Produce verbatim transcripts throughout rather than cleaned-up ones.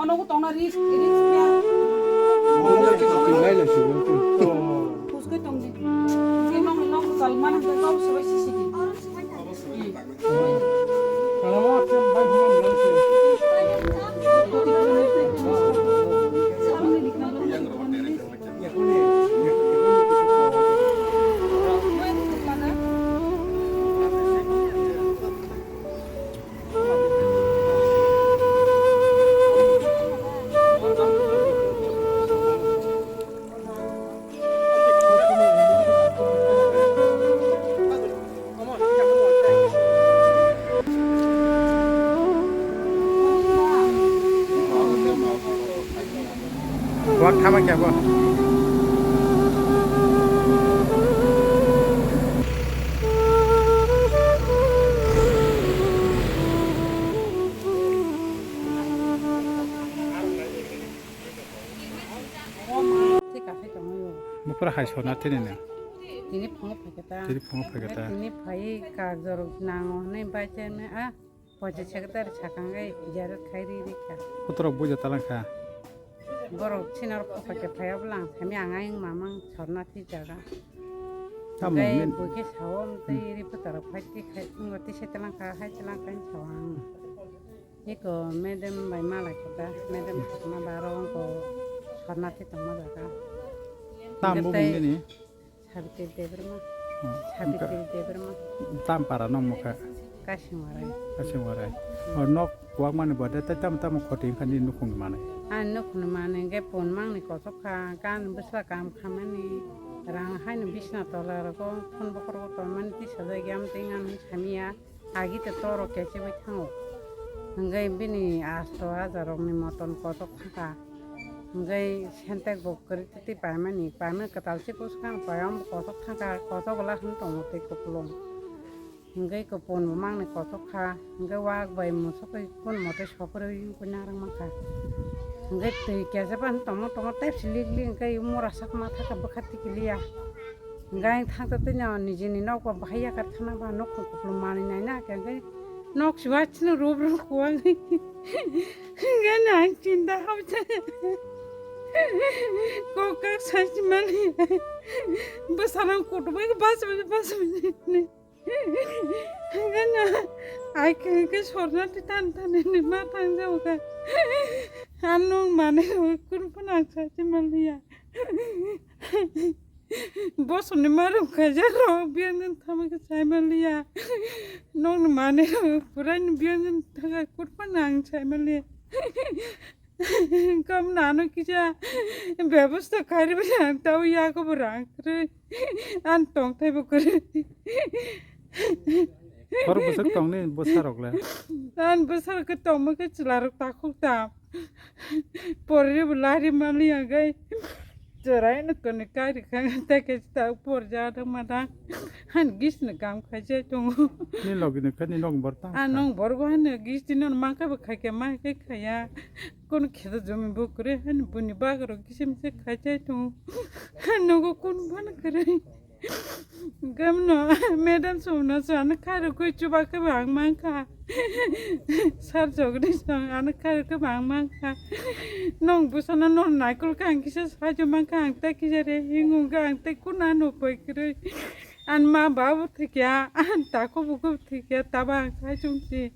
Ano ko tongna risk, risk ya. Tinglaila sibo. Puske tongdi. Ke nong, nong kalmana ke kau sebai sisi di. Buat kama kya buat? Tei kaphai tongwi o. Bupra hai sona tini no. Tini phungo phaikhe ta. Tini phungo phaikhe ta. Tini phai kar jorok nango hwnwi bai chairman a pochi secretary sakang gai jarat khai ri ri kha. Kotorok buja talang kha. Borok sinor phaikhe phai ablang sami ang ayung mamang sorna thi jaga. Tamo Gai min- buke sao tei ri putaro phai ti khai ngo ti se talang kha hai talang khai sao ang. Eko madam bai malai kota, madam thokma baro wngko sorna thi tongma jaga. Tam Hingke bumung tei nini? Sabitri Debbarma. Hmm, Sabitri hingke Debbarma. Tam para nong mokha? Kasing warai. Kasing warai. Hmm. O nok kwak mani bade tei tam tam khoti wngkha nini nukhung ni manwi? Ani nukhung ni manwi hingke pon mangni kosok kha, gan bwsla kam khamani, rang haino bisna tola rogo phone bokhorogo tongmani tisajak ya, amtwi wngya hinwi samiya. Agi to toro keche bai thango. Hingke bini asto ajarokni moton kotok thangkha. Hingke sentek bo kwrwi twi paimani, paimani kwtal se bwskang payam kotok thangkha, kotok wla hwn tongo tei kupulung. Hingke kupun bo mangni kotok kha, hingke wak bai musuk bai kun mote sokrwi wngkui narwk mankha. Hingke twi keche bai tongma tongma tei silik lik hingke mura sak ma thaka bwkha tikiliya. Hingke ang thangta tei no nijini nokbo bahai yakar thana ba nokhong kupulung manwi naina khe hingke nok sibai chini rub rub kuwang. Hingke no ang chinta hapjak. Kok kak sai chimani. Bwsarang kutubai bas bas bas bas. Hingke no ai khe hingke sorna ti tan tan ni ma thang jao kha. Ano mane kun phano ang sai chimaliya. Bosoni marum khaijak rok, biyang tamo khe saimaliya. Nokni manwi rok, puraini biyang thangkha, kutphano ang saimaliya. Kamno ano kisa bebosta khairwi ang tao yago bo rang kwrwi. Ang tongthai bo kwrwi. Khoro bwswk tongni bwsarok le? Ang bwsarok khe tongma khe chwla rok takhuk tam. Porri bo lari mani agai. Chwrai no koni kari khang ta khe ta porja da ma da. Han gis no kam khai jai tongo. Ni logi no khe ni nog bor ta. A nong bor bo han gis ti non ma khe bo khai khe ma khe khaya. Kono khe da jomi bo kre han buni bagaro gis mi se khai jai tongo. Han nogo kun ban kre. Gamno, madam songno sa, ano khairokgwi chuba khe bo ang mankha. Sir Jagdish song, ano khairokgwi bo ang mankha. Nong bwsano nor naikol khe ang kisa saijo mankha, ang tei kisa re hingo khe ang tei kuna no pai kwrwi. An ma ba bo thikya, an tako bo khe thikya, taba ang saichung si.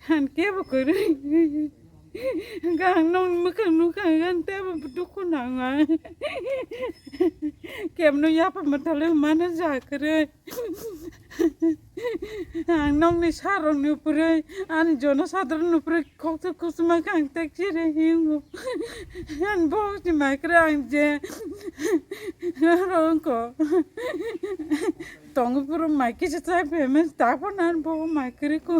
An kebo kwrwi. Hwnkhe ang nokni mwkhang nukha, hwnkhe ang teibo dukhu nango ang. Kebno yapha mwthalo mano ja kwrwi. Ang nokni sarokni upre, ani jono sadrokni upre khoksa khusuma khe ang tek chire hingo. Ani bokhokni mai kwrwi ang je oro wngkho. Tongwi phuru mai kisa chai phaimani, taphano ani bokhok mai kwrwi kho.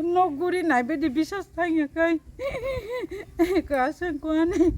Nok guri nai bedi bisas thangya kai. Kasang kuani.